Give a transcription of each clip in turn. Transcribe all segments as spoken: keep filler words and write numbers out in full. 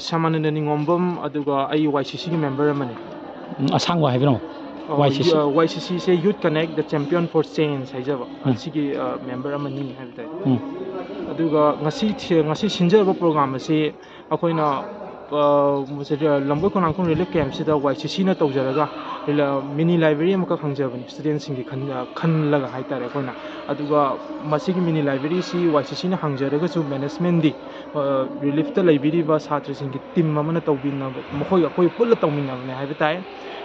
ꯁ꯭ꯌꯥꯃꯥꯅꯟꯗ ꯅꯤꯉꯣꯝꯕꯝ, ꯑꯗꯨꯒ ꯑꯩ ꯋꯥꯏ ꯁꯤ ꯁꯤꯒꯤ ꯃꯦꯝꯕꯔ ꯑꯃꯅꯤ꯫ ꯎꯝ, ꯑꯁꯥꯡꯕ ꯍꯥꯏꯕꯤꯔꯝꯃꯣ꯫ ꯋꯥꯏ ꯁꯤ ꯁꯤ꯫ ꯋꯥꯏ ꯁꯤ ꯁꯤꯁꯦ Youth Connect, The Champion for Change ꯍꯥꯏꯖꯕ, ꯎꯝ꯫ ꯑꯁꯤꯒꯤ ꯃꯦꯝꯕꯔ ꯑꯃꯅꯤ ꯍꯥꯏꯕ ꯇꯥꯏ꯫ ꯎꯝ꯫ ꯑꯗꯨꯒ ꯉꯁꯤ ꯊꯤ- ꯉꯁꯤ ꯁꯤꯟꯖꯔꯕ ꯄ꯭ꯔꯣꯒ꯭ꯔꯥꯝ ꯑꯁꯤ ꯑꯩꯈꯣꯏꯅ, ꯑ, ꯂꯝꯕꯣꯏ ꯈꯣꯡꯅꯥꯡꯈꯣꯡ ꯔꯤꯂꯤꯐ ꯀꯦꯝꯞꯁꯤꯗ ꯋꯥꯏ ꯁꯤ ꯁꯤꯅ ꯇꯧꯖꯔꯒ ꯔꯤꯂ- ꯃꯤꯅꯤ ꯂꯥꯏꯕ꯭ꯔꯦꯔꯤ ꯑꯃꯈꯛ ꯍꯥꯡꯖꯕꯅꯤ, ꯁ꯭ꯇꯨꯗꯦꯟꯁꯤꯡꯒꯤ ꯈꯟ- ꯈꯜꯂꯒ ꯍꯥꯏꯇꯥꯔꯦ ꯑꯩꯈꯣꯏꯅ꯫ ꯑꯗꯨꯒ ꯃꯁꯤꯒꯤ ꯃꯤꯅꯤ ꯂꯥꯏꯕ꯭ꯔꯦꯔꯤꯁꯤ ꯋꯥꯏ ꯁꯤ ꯁꯤꯅ ꯍꯥꯡꯖꯔꯒꯁꯨ ꯃꯦꯅꯦꯖꯃꯦꯟꯗꯤ, ꯑ, ꯔꯤꯂꯤꯐꯇ ꯂꯩꯕꯤꯔꯤꯕ ꯁꯥꯇ꯭ꯔꯁꯤꯡꯒꯤ ꯇꯤꯝ ꯑꯃꯅ ꯇꯧꯕꯤꯅꯕ, ꯃꯈꯣꯏꯒ ꯑꯩꯈꯣꯏ ꯄꯨꯜꯂ ꯇꯧꯃꯤꯟꯅꯕꯅꯦ ꯍꯥꯏꯕ ꯇꯥꯏ꯫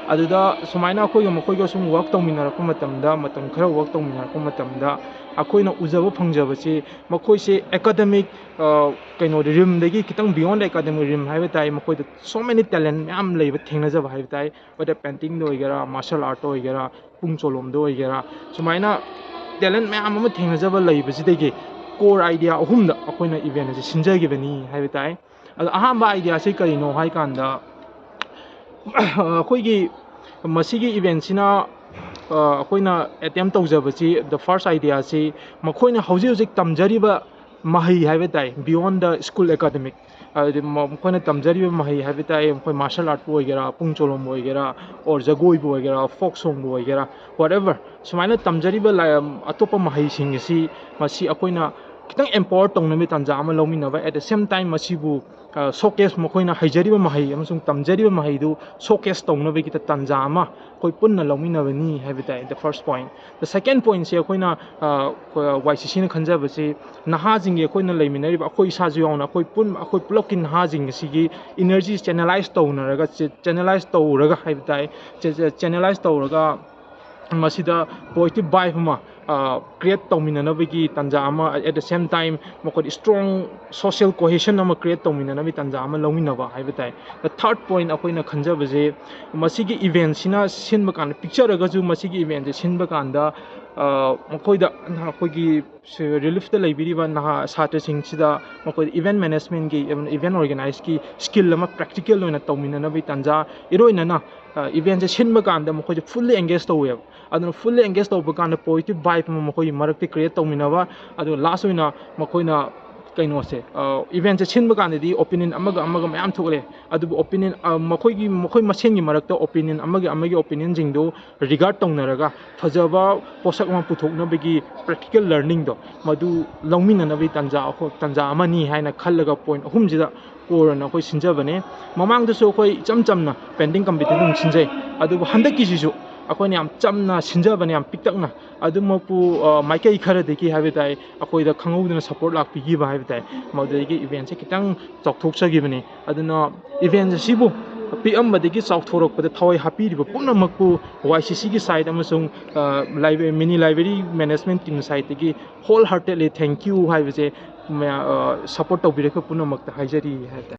ꯑꯗꯨꯗ ꯁꯨꯃꯥꯏꯅ ꯑꯩꯈꯣꯏꯒ ꯃꯈꯣꯏꯒ ꯁꯨꯝ ꯋꯥꯔꯛ ꯇꯧꯃꯤꯟꯅꯔꯛꯄ ꯃꯇꯝꯗ, ꯃꯇꯝ ꯈꯔ ꯋꯥꯔꯛ ꯇꯧꯃꯤꯟꯅꯔꯛꯄ ꯃꯇꯝꯗ ꯑꯩꯈꯣꯏꯅ ꯎꯖꯕ ꯐꯪꯖꯕꯁꯤ ꯃꯈꯣꯏꯁꯦ ꯑꯦꯀꯥꯗꯃꯤꯛ, ꯑ, ꯀꯩꯅꯣ ꯔꯤꯝꯗꯒꯤ ꯈꯤꯇꯪ beyond academic realm ꯍꯥꯏꯕ ꯇꯥꯏ, ꯃꯈꯣꯏꯗ so many talent ꯃꯌꯥꯝ ꯂꯩꯕ ꯊꯦꯡꯅꯖꯕ ꯍꯥꯏꯕ ꯇꯥꯏ꯫ ꯋꯦꯗꯔ ꯄꯦꯟꯇꯤꯡꯗ ꯑꯣꯏꯒꯦꯔꯥ, ꯃꯥꯔꯁꯦꯜ ꯑꯥꯔꯠꯇ ꯑꯣꯏꯒꯦꯔꯥ, ꯄꯨꯡ ꯆꯣꯂꯣꯝꯗ ꯑꯣꯏꯒꯦꯔꯥ, ꯁꯨꯃꯥꯏꯅ ꯇꯦꯂꯦꯟ ꯃꯌꯥꯝ ꯑꯃ ꯊꯦꯡꯅꯖꯕ ꯂꯩꯕꯁꯤꯗꯒꯤ ꯀꯣꯔ ꯑꯥꯏꯗꯤꯌꯥ ꯑꯍꯨꯝꯗ ꯑꯩꯈꯣꯏꯅ ꯏꯚꯦꯟ ꯑꯁꯤ ꯁꯤꯟꯖꯈꯤꯕꯅꯤ ꯍꯥꯏꯕ ꯇꯥꯏ꯫ ꯑꯗꯣ ꯑꯍꯥꯟꯕ ꯑꯥꯏꯗꯤꯌꯥꯁꯤ ꯀꯔꯤꯅꯣ ꯍꯥꯏ ꯀꯥꯟꯗ, ꯑꯩꯈꯣꯏꯒꯤ ꯃꯁꯤꯒꯤ ꯏꯚꯦꯟꯁꯤꯅ, ꯑ, ꯑꯩꯈꯣꯏꯅ ꯑꯦꯇꯦꯝ ꯇꯧꯖꯕꯁꯤ, the first idea ꯁꯤ ꯃꯈꯣꯏꯅ ꯍꯧꯖꯤꯛ ꯍꯧꯖꯤꯛ ꯇꯝꯖꯔꯤꯕ ꯃꯍꯩ ꯍꯥꯏꯕ ꯇꯥꯏ, beyond the school academic, ꯍꯥꯏꯗꯤ ꯃ- ꯃꯈꯣꯏꯅ ꯇꯝꯖꯔꯤꯕ ꯃꯍꯩ ꯍꯥꯏꯕ ꯇꯥꯏ, ꯃꯈꯣꯏ ꯃꯥꯔꯁꯦꯜ ꯑꯥꯔꯠꯄꯨ ꯑꯣꯏꯒꯦꯔꯥ, ꯄꯨꯡ ꯆꯣꯂꯣꯝꯕꯨ ꯑꯣꯏꯒꯦꯔꯥ, or ꯖꯒꯣꯏꯕꯨ ꯑꯣꯏꯒꯦꯔꯥ, ꯐꯣꯛ ꯁꯣꯡꯕꯨ ꯑꯣꯏꯒꯦꯔꯥ, whatever, ꯁꯨꯃꯥꯏꯅ ꯇꯝꯖꯔꯤꯕ ꯂꯥꯏ- ꯑꯇꯣꯞꯄ ꯃꯍꯩꯁꯤꯡ ꯑꯁꯤ, ꯃꯁꯤ ꯑꯩꯈꯣꯏꯅ ꯈꯤꯇꯪ ꯑꯦꯝꯄꯥꯋꯔ ꯇꯧꯅꯕꯒꯤ ꯇꯥꯟꯖꯥ ꯑꯃ ꯂꯧꯃꯤꯟꯅꯕ, at the same time ꯃꯁꯤꯕꯨ, ꯑ, showcase, ꯃꯈꯣꯏꯅ ꯍꯩꯖꯔꯤꯕ ꯃꯍꯩ ꯑꯃꯁꯨꯡ ꯇꯝꯖꯔꯤꯕ ꯃꯍꯩꯗꯨ showcase ꯇꯧꯅꯕꯒꯤ ꯇꯥꯟꯖꯥ ꯑꯃ ꯑꯩꯈꯣꯏ ꯄꯨꯟꯅ ꯂꯧꯃꯤꯟꯅꯕꯅꯤ ꯍꯥꯏꯕ ꯇꯥꯏ, the first point꯫ The second pointꯁꯦ ꯑꯩꯈꯣꯏꯅ, ꯑ, ꯑꯩꯈꯣꯏ ꯋꯥꯏ ꯁꯤ ꯁꯤꯅ ꯈꯟꯖꯕꯁꯤ, ꯅꯍꯥꯁꯤꯡꯒꯤ, ꯑꯩꯈꯣꯏꯅ ꯂꯩꯃꯤꯟꯅꯔꯤꯕ ꯑꯩꯈꯣꯏ ꯏꯁꯥꯁꯨ ꯌꯥꯎꯅ, ꯑꯩꯈꯣꯏ ꯄꯨꯟ-, ꯑꯩꯈꯣꯏ ꯄꯨꯂꯞꯀꯤ ꯅꯍꯥꯁꯤꯡ ꯑꯁꯤꯒꯤ energy channelize ꯇꯧꯅꯔꯒ, ꯆꯦ-, channelize ꯇꯧꯔꯒ ꯍꯥꯏꯕ ꯇꯥꯏ, ꯆꯦ-, ꯆꯦ-, channelize ꯇꯧꯔꯒ ꯃꯁꯤꯗ positive vibe ꯑꯃ, ꯑ, create ꯇꯧꯃꯤꯟꯅꯅꯕꯒꯤ ꯇꯥꯟꯖꯥ ꯑꯃ, at the same time ꯃꯈꯣꯏꯗ strong social cohesion ꯑꯃ create ꯇꯧꯃꯤꯟꯅꯅꯕꯒꯤ ꯇꯥꯟꯖꯥ ꯑꯃ ꯂꯧꯃꯤꯟꯅꯕ ꯍꯥꯏꯕ ꯇꯥꯏ꯫ The third point ꯑꯩꯈꯣꯏꯅ ꯈꯟꯖꯕꯁꯦ, ꯃꯁꯤꯒꯤ ꯏꯚꯦꯟꯁꯤꯅ ꯁꯤꯟꯕ ꯀꯥꯟꯗ, ꯄꯤꯛꯆꯔꯒꯁꯨ ꯃꯁꯤꯒꯤ ꯏꯚꯦꯟꯁꯦ ꯁꯤꯟꯕ ꯀꯥꯟꯗ, ꯑ, ꯃꯈꯣꯏꯗ ꯑꯩꯈꯣꯏꯒꯤ ꯔꯤꯂꯤꯐꯇ ꯂꯩꯕꯤꯔꯤꯕ ꯅꯍꯥ ꯁꯥꯇ꯭ꯔꯁꯤꯡꯁꯤꯗ ꯃꯈꯣꯏꯗ ꯏꯚꯦꯟ ꯃꯦꯅꯦꯖꯃꯦꯟꯒꯤ, ꯏꯚꯦꯟ ꯑꯣꯔꯒꯅꯥꯏꯖꯀꯤ ꯁ꯭ꯀꯤꯜ ꯑꯃ ꯄ꯭ꯔꯦꯛꯇꯤꯀꯦꯜ ꯑꯣꯏꯅ ꯇꯧꯃꯤꯟꯅꯅꯕꯒꯤ ꯇꯥꯟꯖꯥ, ꯏꯔꯣꯏꯅꯅ, ꯑ, ꯏꯚꯦꯟꯁꯦ ꯁꯤꯟꯕ ꯀꯥꯟꯗ ꯃꯈꯣꯏꯁꯦ fully engage ꯇꯧꯋꯦꯕ꯫ ꯑꯗꯨꯅ fully engage ꯇꯧꯕ ꯀꯥꯟꯗ positive vibe ꯑꯃ ꯃꯈꯣꯏꯒꯤ ꯃꯔꯛꯇ create ꯇꯧꯃꯤꯟꯅꯕ, ꯑꯗꯨꯒ last ꯑꯣꯏꯅ ꯃꯈꯣꯏꯅ ꯀꯩꯅꯣꯁꯦ, ꯏꯚꯦꯟꯁꯦ ꯁꯤꯟꯕ ꯀꯥꯟꯗꯗꯤ ꯑꯣꯄꯤꯅꯤꯌꯟ ꯑꯃꯒ ꯑꯃꯒ ꯃꯌꯥꯝ ꯊꯣꯛꯂꯛꯑꯦ꯫ ꯑꯗꯨꯕꯨ ꯑꯣꯄꯤꯅꯤꯌꯟ, ꯃꯈꯣꯏꯒꯤ, ꯃꯈꯣꯏ ꯃꯁꯦꯟꯒꯤ ꯃꯔꯛꯇ ꯑꯣꯄꯤꯅꯤꯌꯟ ꯑꯃꯒ ꯑꯃꯒꯤ ꯑꯣꯄꯤꯅꯤꯌꯟꯁꯤꯡꯗꯨ ꯔꯤꯒꯥꯔꯠ ꯇꯧꯅꯔꯒ ꯐꯖꯕ ꯄꯣꯠꯁꯛ ꯑꯃ ꯄꯨꯊꯣꯛꯅꯕꯒꯤ ꯄ꯭ꯔꯦꯛꯇꯤꯀꯦꯜ ꯂꯔꯅꯤꯡꯗꯣ, ꯃꯗꯨ ꯂꯧꯃꯤꯟꯅꯅꯕꯒꯤ ꯇꯥꯟꯖꯥ, ꯇꯥꯟꯖꯥ ꯑꯃꯅꯤ ꯍꯥꯏꯅ ꯈꯜꯂꯒ ꯄꯣꯏꯟ ꯑꯍꯨꯝꯁꯤꯗ ꯀꯣꯔꯅ ꯑꯩꯈꯣꯏ ꯁꯤꯟꯖꯕꯅꯦ꯫ ꯃꯃꯥꯡꯗꯁꯨ ꯑꯩꯈꯣꯏ ꯏꯆꯝ ꯆꯝꯅ ꯄꯦꯟꯇꯤꯡ ꯀꯝꯄꯤꯇꯤꯁꯟ ꯁꯤꯟꯖꯩ꯫ ꯑꯗꯨꯕꯨ ꯍꯟꯗꯛꯀꯤꯁꯤꯁꯨ ꯑꯩꯈꯣꯏꯅ ꯌꯥꯝ ꯆꯝꯅ ꯁꯤꯟꯖꯕꯅꯦ, ꯌꯥꯝ ꯄꯤꯛꯇꯛꯅ꯫ ꯑꯗꯨꯃꯛꯄꯨ, ꯑ, ꯃꯥꯏꯀꯩ ꯈꯔꯗꯒꯤ ꯍꯥꯏꯕ ꯇꯥꯏ, ꯑꯩꯈꯣꯏꯗ ꯈꯪꯍꯧꯗꯅ ꯁꯄꯣꯔꯠ ꯂꯥꯛꯄꯤꯈꯤꯕ ꯍꯥꯏꯕ ꯇꯥꯏ꯫ ꯃꯗꯨꯗꯒꯤ ꯏꯚꯦꯟꯁꯦ ꯈꯤꯇꯪ ꯆꯥꯎꯊꯣꯛꯆꯈꯤꯕꯅꯤ꯫ ꯑꯗꯨꯅ ꯏꯚꯦꯟꯁꯦ ꯁꯤꯕꯨ ꯄꯤꯛꯑꯝꯕꯗꯒꯤ ꯆꯥꯎꯊꯣꯔꯛꯄꯗ ꯊꯋꯥꯏ ꯍꯥꯞꯄꯤꯔꯤꯕ ꯄꯨꯝꯅꯃꯛꯄꯨ ꯋꯥꯏ ꯁꯤ ꯁꯤꯒꯤ ꯁꯥꯏꯠ ꯑꯃꯁꯨꯡ, ꯑ, ꯂꯥꯏꯕ꯭ꯔꯦ-, ꯃꯤꯅꯤ ꯂꯥꯏꯕ꯭ꯔꯦꯔꯤ ꯃꯦꯅꯦꯖꯃꯦꯟ ꯇꯤꯝ ꯁꯥꯏꯠꯇꯒꯤ ꯍꯣꯜ ꯍꯥꯔꯇꯦꯠꯂꯤ ꯊꯦꯡꯀ꯭ꯌꯨ ꯍꯥꯏꯕꯁꯦ ꯃꯌꯥ-, ꯑ, ꯁꯄꯣꯔꯠ ꯇꯧꯕꯤꯔꯛꯄ ꯄꯨꯝꯅꯃꯛꯇ ꯍꯥꯏꯖꯔꯤ ꯍꯥꯏꯕ ꯇꯥꯏ꯫